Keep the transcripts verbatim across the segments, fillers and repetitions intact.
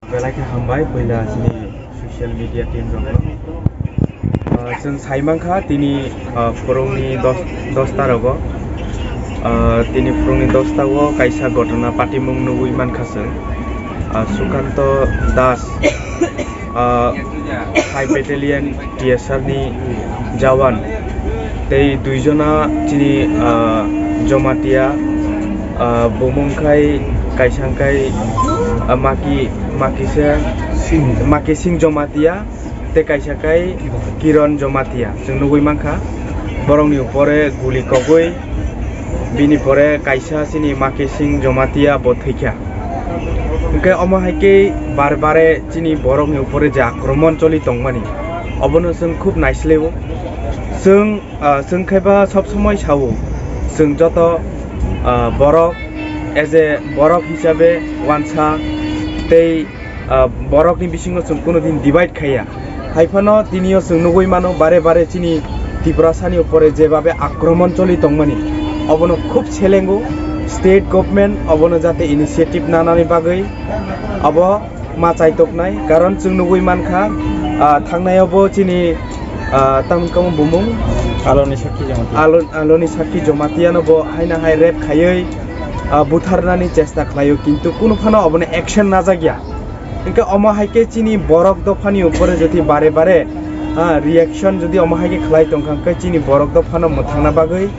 Belai khe hambai puila chini social media team rokno. Ah, chwng sai mankha tini, ah, phwrwngni dos, dos ta rogo. Ah, tini phwrwngni dos ta o kaisa gotona patimung nugwi mankha chwng. Ah, Sukanto Das, ah, five Battalion T S R ni jawan tei duijona chini, ah, Jomatia, ah, bumung khai kaisa khai, ah, Maki, Makisa, Maki Singh Jomatia tei kaisa khai Kiron Jomatia chwng nugwi mankha. Borokni upore guli kogwi bini pore kaisa chini Maki Singh Jomatia bo thwikha. Hwnkhe omo hai khe bar bare chini borokni upore je akromon choli tongmani, obono chwng khub naisleo. Chwng, ah, chwng khe ba sob somoi sao, chwng joto, ah, borok as a borok hisabe wansa tei, ah, borokni bisingo chwng kuno din divide khaiya. Hai phano tinio chwng nugwi mano bare bare chini Tiprasani upore jebabe akromon choli tongmani, obono khub selengo. State government obono jate initiative nanani bagwi abo ma chaitoknai, karon chwng nugwi mankha, ah, thangnai obo chini, ah, tamni kamo bumung Aloni Sakhi Jamatia. Alo-, Aloni Sakhi Jamatiano bo haina hai rape khaiwi, ah, butharnani chesta khlaio, kintu kunu phano obono action najakya. Hwnkhe omo hai khe chini borok dophani upore jodi bare bare, ah, reaction jodi omo hai khe khlai tongkha, hwnkhe chini borok dophano mwthangna bagwi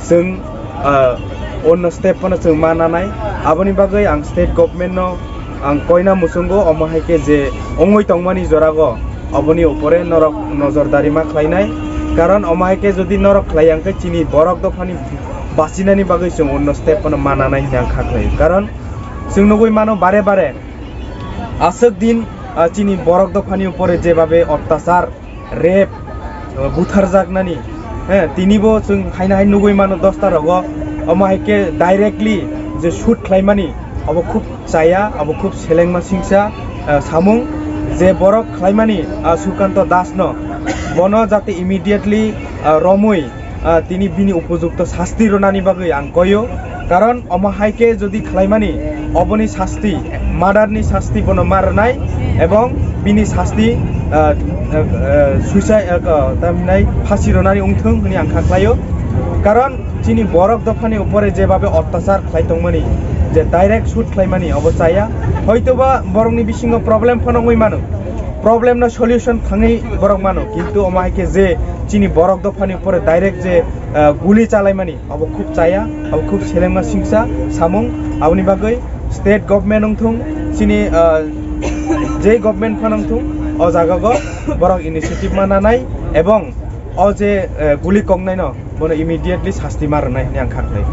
chwng, ah, onno step phano chwng ma nanai. Aboni bagwi ang state government no ang koina muchungo omo hai khe je wngwi tongmani jorago oboni upore norok nojordari ma khlainai. Karon omo hai khe jodi norok khlai ya hwnkhe chini borok dophani bachinani bagwi chwng onno step phano ma nanai hwnwi ang kha khlaio. Karon chwng nugwi mano bare bare aswk din, ah, chini borok dophani upore jebabe ottachar, rape, ah, butharjaknani, he, tinibo chwng haino hai nugwi mano dosta rogo, omo hai khe directly je shoot khlaimani, abo khub chaya, abo khub selengma singsa, ah, samung, je borok khlaimani, ah, Sukanto Das no, bono jate immediately, ah, romwi, ah, tini bini upojukto sasti rwnani bagwi ang koyo. Karon omo hai khe jodi khlaimani, oboni sasti, murder ni sasti bono ma rwnai, ebong bini sasti, ah, ah, ah, suicide, ah, ah, tamhinai phasi rwnani wngthung hwnwi ang kha khlaio. Karon chini borok dophani upore jebabe ottachar khlai tongmani, je direct shoot khlaimani, obo chaya. Hoitoba borokni bisingo problem phano wngwi mano, problem no solution thangwi borok mano, kintu omo hai khe je chini borok dophani upore direct je, ah, guli chalaimani, abo khub chaya, abo khub selengma singsa samung. Aboni bagwi state government wngthung, chini, ah, je government phano wngthung, o jagago borok initiative ma nanai ebong o je, eh, guli koknaino bono immediately sasti ma rwnai hwnwi ang kha khlai.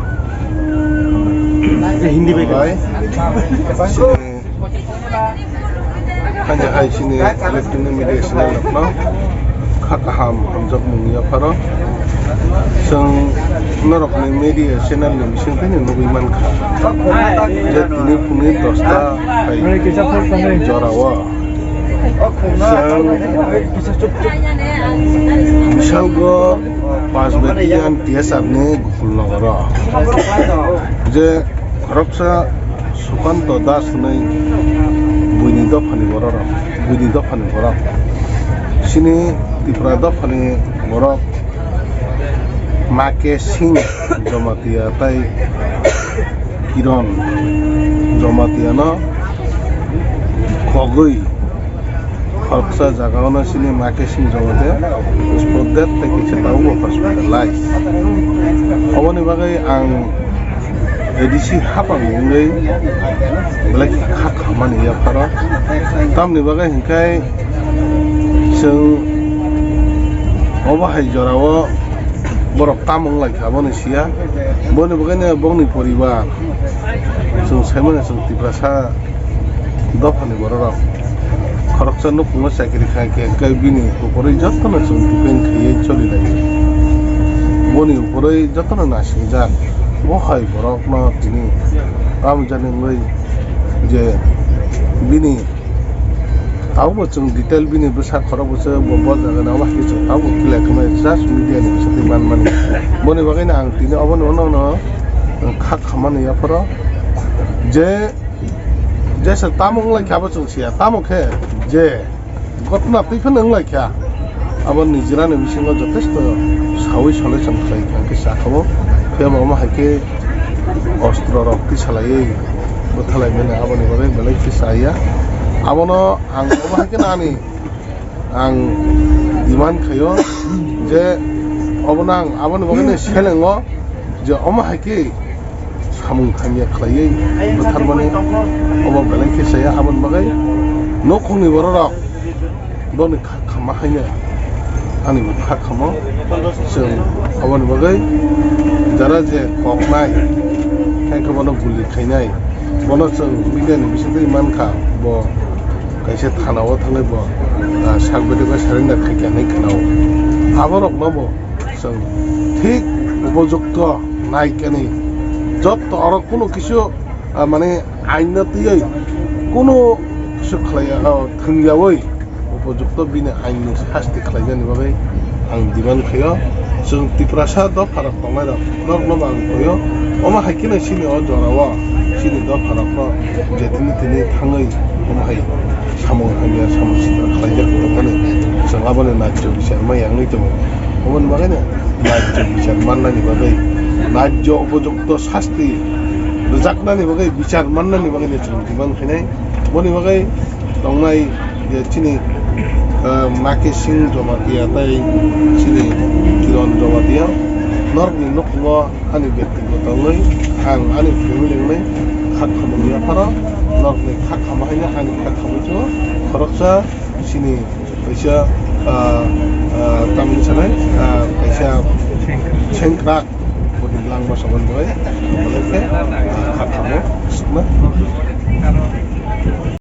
Hindi bai. Bai. Sini, hanja hai sini electronic media channel rokno kha kaham hamjakmung yapharo. Chwng norokni media channel ni bising phano nugwi mankha je tini phunui dosta hai jorao. Chwng bisalgo Panch Battalion T S R ni Gokul Nogoro je khoroksa Sukanto Das hwnwi buini dophani bororok, buini dophani borok. Chini Tripura dophani borok Make Singh Jamatia tai Kiron Jamatia no khogwi khoroksa jaga o no chini Make Singh Jamatia spot dead tei kisa tabukbo hospitalize. Oboni bagwi ang A D C hapang wngwi belai kha khamani yapharo. Tamni bagwi hwnkhe chwng obo hai jorao borok tamo wnglaikha aboni siya. Boni bagwino bongni poribar chwng saimano chwng Tiprasa dophani bororok khoroksa nukhungo chakri kha khe, hwnkhe bini ukurwi jotono chwng depend khaiwi choli lai. Boni ukurwi jotono naisingwjak. Bo hai borokno tini tamo jani wngwi je bini tabukbo chwng detail bini bwsa khorok bwsa bo bo jaga nang ma hai chwng tabuk kila khe just media ni bwswtwi manmani. Boni bagwino ang tini obono ono ono kha khamani yapharo je Jesa tamo wnglaikha abo chwng siya, tamo khe je gotna twi phano wnglaikha, abo nijrani bisingo jotesto sawi solution khlai thang khe sa kha bo. Phiya bo omo hai khe ostro rok tisalaiwi bwthalaimani aboni bagwi belai khe chaya. Abono ang omo hai khe nani ang demand khaio je obono ang aboni bagwi selengo je omo hai khe samung hamya khlaiwi bwtharmani obo belai khe saya. Aboni bagwi nukhungni bororok boni kha khama haino ani bo kha khamo. Chwng aboni bagwi jara je koknai, hai khe bono guli khainai, bono chwng media ni bisingtwi mankha, bo kaisa thana o thangwi bo, ah, sak bedek o surrender khaikha hinwi khwnao. Aborokno bo chwng thik upojukto naikani, jotto oro kunu kisu, ah, mane ain no twiwi kunu kisu khlaiya, ah, thwngyawi upojukto bini ain ni sasti khlaijani bagwi ang demand khaio. Chwng Tiprasa dopharok tongnai rok norokno bo ang khaio. Omo hai kheno chini o jorao chini dopharokno je tini tini thangwi omo hai samung hamya samung sitra khlaijak tongmani chwng aboni naijo bichar ma yangwi tongo. Oboni bagwino naijo bichar mannani bagwi, naijo upojukto sasti rwjaknani bagwi, bichar mannani bagwino chwng demand khainai. Boni bagwi tongnai je chini, ah, Maki Singh Jamatia tei chini Kiran Jamatia norokni nukhungo ani byaktigoto wngwi ang ani family wngwi kha khamani yapharo norokni kha khama haino ani kha khamwi chwng khoroksa chini kaisa, ah, ah, tamni sanai, ah, kaisa sengkrak boni langma sabon bai kha khamo sukma.